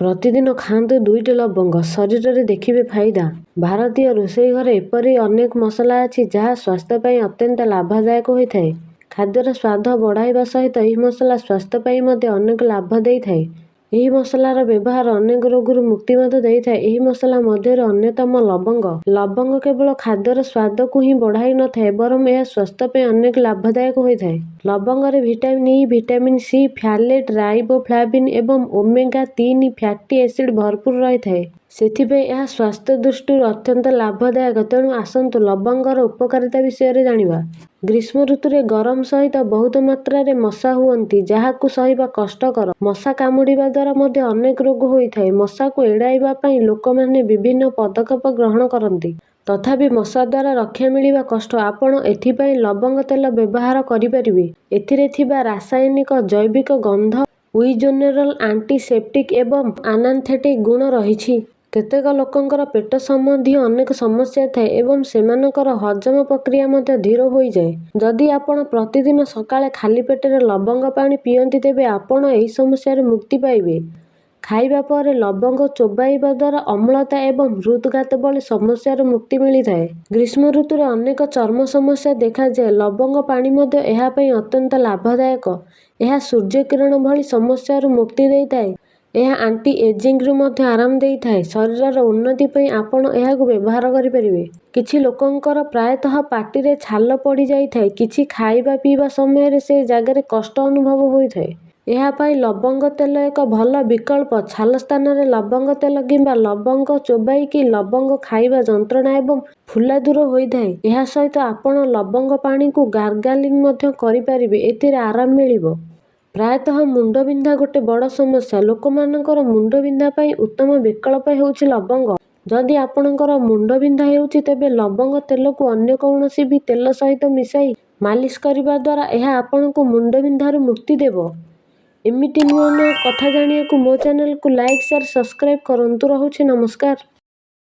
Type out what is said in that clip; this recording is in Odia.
ପ୍ରତିଦିନ ଖାଆନ୍ତୁ ଦୁଇଟି ଲବଙ୍ଗ, ଶରୀରରେ ଦେଖିବେ ଫାଇଦା। ଭାରତୀୟ ରୋଷେଇ ଘରେ ଏପରି ଅନେକ ମସଲା ଅଛି, ଯାହା ସ୍ୱାସ୍ଥ୍ୟ ପାଇଁ ଅତ୍ୟନ୍ତ ଲାଭଦାୟକ ହୋଇଥାଏ। ଖାଦ୍ୟର ସ୍ୱାଦ ବଢ଼ାଇବା ସହିତ ଏହି ମସଲା ସ୍ୱାସ୍ଥ୍ୟ ପାଇଁ ମଧ୍ୟ ଅନେକ ଲାଭ ଦେଇଥାଏ। ଏହି ମସଲାର ବ୍ୟବହାର ଅନେକ ରୋଗରୁ ମୁକ୍ତି ମଧ୍ୟ ଦେଇଥାଏ। ଏହି ମସଲା ମଧ୍ୟରୁ ଅନ୍ୟତମ ଲବଙ୍ଗ। ଲବଙ୍ଗ କେବଳ ଖାଦ୍ୟର ସ୍ୱାଦକୁ ହିଁ ବଢ଼ାଇ ନଥାଏ, ବରଂ ଏହା ସ୍ୱାସ୍ଥ୍ୟ ପାଇଁ ଅନେକ ଲାଭଦାୟକ ହୋଇଥାଏ। ଲବଙ୍ଗରେ vitamin E, vitamin C, folate, riboflavin ଏବଂ ଓମେଗା 3 ଫ୍ୟାଟି ଏସିଡ୍ ଭରପୂର ରହିଥାଏ। ସେଥିପାଇଁ ଏହା ସ୍ୱାସ୍ଥ୍ୟ ଦୃଷ୍ଟିରୁ ଅତ୍ୟନ୍ତ ଲାଭଦାୟକ। ତେଣୁ ଆସନ୍ତୁ ଲବଙ୍ଗର ଉପକାରିତା ବିଷୟରେ ଜାଣିବା। ଗ୍ରୀଷ୍ମ ଋତୁରେ ଗରମ ସହିତ ବହୁତ ମାତ୍ରାରେ ମଶା ହୁଅନ୍ତି, ଯାହାକୁ ସହିବା କଷ୍ଟକର। ମଶା କାମୁଡ଼ିବା ଦ୍ୱାରା ମଧ୍ୟ ଅନେକ ରୋଗ ହୋଇଥାଏ। ମଶାକୁ ଏଡ଼ାଇବା ପାଇଁ ଲୋକମାନେ ବିଭିନ୍ନ ପଦକ୍ଷେପ ଗ୍ରହଣ କରନ୍ତି। ତଥାପି ମଶା ଦ୍ୱାରା ରକ୍ଷା ମିଳିବା କଷ୍ଟ। ଆପଣ ଏଥିପାଇଁ ଲବଙ୍ଗ ତେଲ ବ୍ୟବହାର କରିପାରିବେ। ଏଥିରେ ଥିବା ରାସାୟନିକ ଜୈବିକ ଗନ୍ଧ ୟୁଜେନୋଲ୍ ଆଣ୍ଟି-ସେପ୍ଟିକ୍ ଏବଂ ଆନାନ୍ଥେଟିକ୍ ଗୁଣ ରହିଛି। କେତେକ ଲୋକଙ୍କର ପେଟ ସମ୍ବନ୍ଧୀୟ ଅନେକ ସମସ୍ୟା ଥାଏ ଏବଂ ସେମାନଙ୍କର ହଜମ ପ୍ରକ୍ରିୟା ମଧ୍ୟ ଧୀର ହୋଇଯାଏ। ଯଦି ଆପଣ ପ୍ରତିଦିନ ସକାଳେ ଖାଲି ପେଟରେ ଲବଙ୍ଗ ପାଣି ପିଅନ୍ତି, ତେବେ ଆପଣ ଏହି ସମସ୍ୟାରୁ ମୁକ୍ତି ପାଇବେ। ଖାଇବା ପରେ ଲବଙ୍ଗ ଚୋବାଇବା ଦ୍ୱାରା ଅମ୍ଳତା ଏବଂ ହୃଦଘାତ ଭଳି ସମସ୍ୟାରୁ ମୁକ୍ତି ମିଳିଥାଏ। ଗ୍ରୀଷ୍ମ ଋତୁରେ ଅନେକ ଚର୍ମ ସମସ୍ୟା ଦେଖାଯାଏ। ଲବଙ୍ଗ ପାଣି ମଧ୍ୟ ଏହା ପାଇଁ ଅତ୍ୟନ୍ତ ଲାଭଦାୟକ। ଏହା ସୂର୍ଯ୍ୟକିରଣ ଭଳି ସମସ୍ୟାରୁ ମୁକ୍ତି ଦେଇଥାଏ। ଏହା ଆଣ୍ଟି-ଏଜିଂରୁ ମଧ୍ୟ ଆରାମ ଦେଇଥାଏ। ଶରୀରର ଉନ୍ନତି ପାଇଁ ଆପଣ ଏହାକୁ ବ୍ୟବହାର କରିପାରିବେ। କିଛି ଲୋକଙ୍କର ପ୍ରାୟତଃ ପାଟିରେ ଛାଲ ପଡ଼ିଯାଇଥାଏ। କିଛି ଖାଇବା ପିଇବା ସମୟରେ ସେ ଜାଗାରେ କଷ୍ଟ ଅନୁଭବ ହୋଇଥାଏ। ଏହା ପାଇଁ ଲବଙ୍ଗ ତେଲ ଏକ ଭଲ ବିକଳ୍ପ। ଛାଲ ସ୍ଥାନରେ ଲବଙ୍ଗ ତେଲ କିମ୍ବା ଲବଙ୍ଗ ଚୋବାଇକି ଲବଙ୍ଗ ଖାଇବା ଯନ୍ତ୍ରଣା ଏବଂ ଫୁଲା ଦୂର ହୋଇଥାଏ। ଏହା ସହିତ ଆପଣ ଲବଙ୍ଗ ପାଣିକୁ ଗାର୍ଗଲିଂ ମଧ୍ୟ କରିପାରିବେ, ଏଥିରେ ଆରାମ ମିଳିବ। ପ୍ରାୟତଃ ମୁଣ୍ଡବିନ୍ଧା ଗୋଟେ ବଡ଼ ସମସ୍ୟା। ଲୋକମାନଙ୍କର ମୁଣ୍ଡବିନ୍ଧା ପାଇଁ ଉତ୍ତମ ବିକଳ୍ପ ହେଉଛି ଲବଙ୍ଗ। ଯଦି ଆପଣଙ୍କର ମୁଣ୍ଡବିନ୍ଧା ହେଉଛି, ତେବେ ଲବଙ୍ଗ ତେଲକୁ ଅନ୍ୟ କୌଣସି ବି ତେଲ ସହିତ ମିଶାଇ ମାଲିସ କରିବା ଦ୍ୱାରା ଏହା ଆପଣଙ୍କୁ ମୁଣ୍ଡବିନ୍ଧାରୁ ମୁକ୍ତି ଦେବ। ଏମିତି ନୂଆ ନୂଆ କଥା ଜାଣିବାକୁ ମୋ ଚ୍ୟାନେଲକୁ ଲାଇକ୍, ସେୟାର, ସବସ୍କ୍ରାଇବ୍ କରନ୍ତୁ। ରହୁଛି, ନମସ୍କାର।